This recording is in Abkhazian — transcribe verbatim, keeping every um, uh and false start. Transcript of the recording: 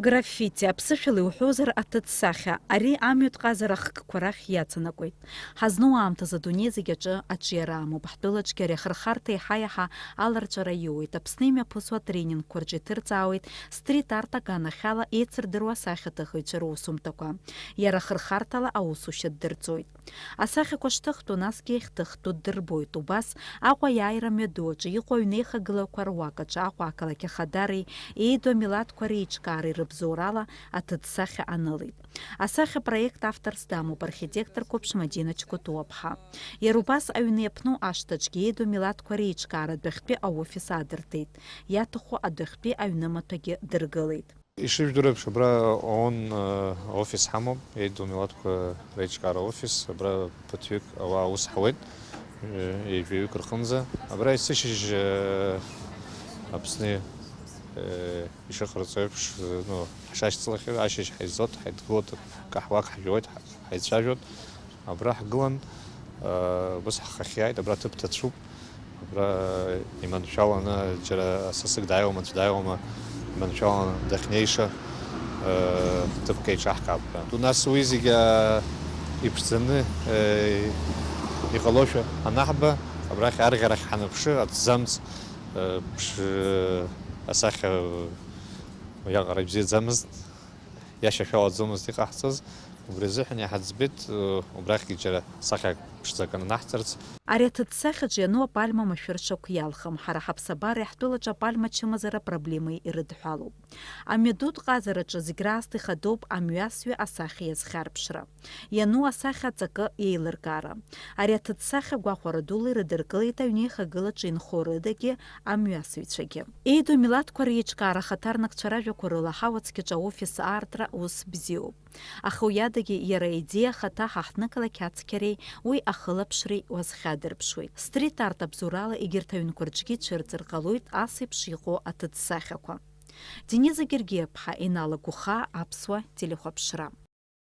Граффити, аԥсышәала иуҳәозар, аҭыӡсахьа, ари амҩатә ҟазара хкқәа рахь иаҵанакуеит. Ҳазну аамҭазы адунеи зегь аҿы аҿиара амоуп. Ҳтәылаҿгьы ари ахырхарҭа еиҳа-еиҳа аларҵәара иоуеит. Аԥсны имҩаԥысуа атренингқәа рҿы иҭырҵаауеит стрит-арт аганахьала еицырдыруа асахьаҭыхыҩцәа русумҭақәа. Иара ахырхарҭала аусушьа ддырҵоит. Асахьақәа шҭыхтәу, насгьы иахьҭыхтәу ддырбоит. Убас Аҟәа аиааира мҩаду аҿы иҟоу аҩнеихагылақәа руак аҿы Аҟәа ақалақь ахадареи еиду амилаҭқәа реиҿкаареи рыбзоурала аҭыӡсахьа анылеит. Асахьа проект авторс дамоуп архитектор қәыԥш Мадина Чкутуаԥҳа. Иара убас аҩны иаԥну ашҭаҿгьы еиду амилаҭқәа реиҿкаара адәахьтәи аофис аадыртит, иаҭаху адәахьтәи аҩнымаҭәагьы дыргылеит. Ишыжәдыруеиԥш, абра ООН, э, офис ҳамоуп, еиду амилаҭқәа реиҿкаара офис, абра ԥыҭҩык ауаа аус ҳауеит, э, ҩажәаҩык рҟынӡа. Абра есышьыжь, э, Аԥсны, э, ишыҟарҵо еиԥш, э, ну, ҳашьцылахьоу ашьыжь ҳаизоит, ҳаидгылоит, каҳуак ҳжәуеит, ҳа-, ҳаицәажәоит. Абра ҳгылан, э, ус ҳхахьиааит, абра ҭыԥ ҭацәуп. Абра иманшәаланы џьара сасык дааиуама, аӡә дааиуама, иманшәаланы дахьнеиша, э, ҭыԥк еиҿаҳкаап ҳәа. Ду нас уи зегьы, э, иԥшӡаны, э, иҟалошәа анаҳба, абрахь арӷьарахь ҳаныԥшы, аҭӡамц, э, ԥш-, асахьа уиаҟара ибзиаӡамызт. Иашьашәалаӡомызт иҟаҳҵаз, убри азыҳәан иҳаӡбеит, э, убрахьгьы џьара сахьак ԥшӡак ананаҳҵарц. Ари аҭыӡсахьаҿ иану апальма машәыршақә иалхым, ҳара ҳаԥсабареи ҳтәылаҿы апальма ачымазара апроблемеи ирыдҳәалоуп. Амҩадутә ҟазараҿы зегь раасҭа ихадоуп амҩасҩы асахьа иазхьарԥшра. Иану асахьа аҵакы еилыркаара. Ари аҭыӡсахьа гәахәара дула ирыдыркылеит аҩнеихагылаҿы инхо рыдагьы, амҩасыҩцәагьы. Еиду амилаҭқәа реиҿкаара ахаҭарнакцәа ражәақәа рыла ҳауацқьаҿы аофис аартра ус бзиоуп. Аха уи адагьы иара аидеиа ахаҭа ҳа ҳныкалақь ацқьареи уи ахылаԥшреи уазхьадырԥшуеит. Стрит-арт абзоурала егьырҭ аҩнқәа рҿгьы ицәырҵыр ҟалоит ас еиԥш иҟоу аҭыӡсахьақәа. Дениза Гергиаԥҳа, Инал Агәхаа, Аԥсуа телехәаԥшра.